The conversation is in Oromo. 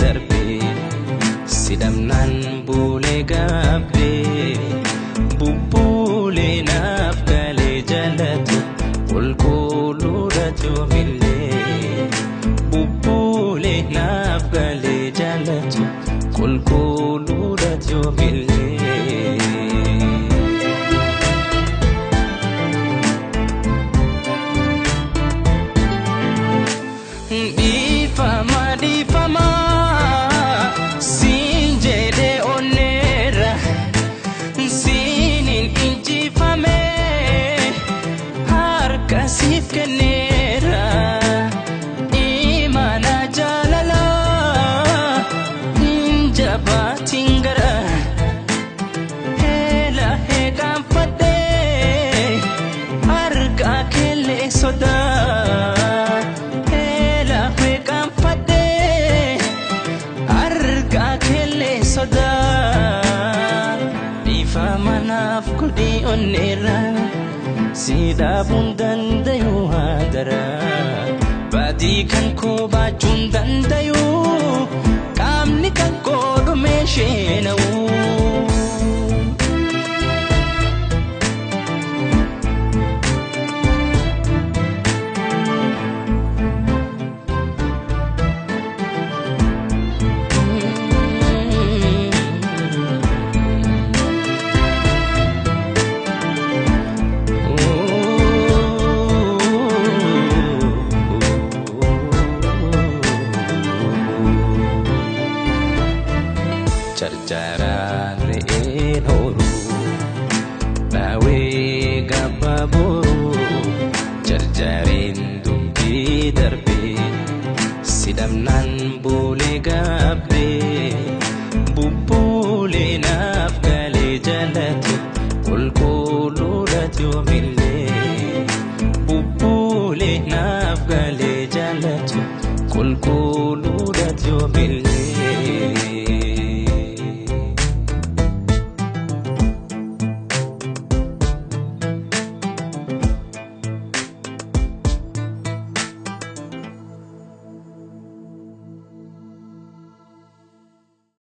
darbee sidhamnaan buulee gaabbee bubbuulee naaf galee jaalatu qulqulluudha joomillee bubbuulee naaf galee jaalatu qulqulluudha joomillee. Dhiifama dhiifama siin jedhee onneerra siinin injifame harka siif kenneera imana jaalala hin jabaatin gara heela heeqanfadhee argaa keellee sodaa. Dhiifama naaf godhi onneerra si dhaabuun dandayu haadara badii kan koo baachuun dandayu qaamni kan koo dhumee sheena'u. Carcaraan re'een horu dhaawee gabaa boru carcareen dubbii darbee sidhamnaan buulee.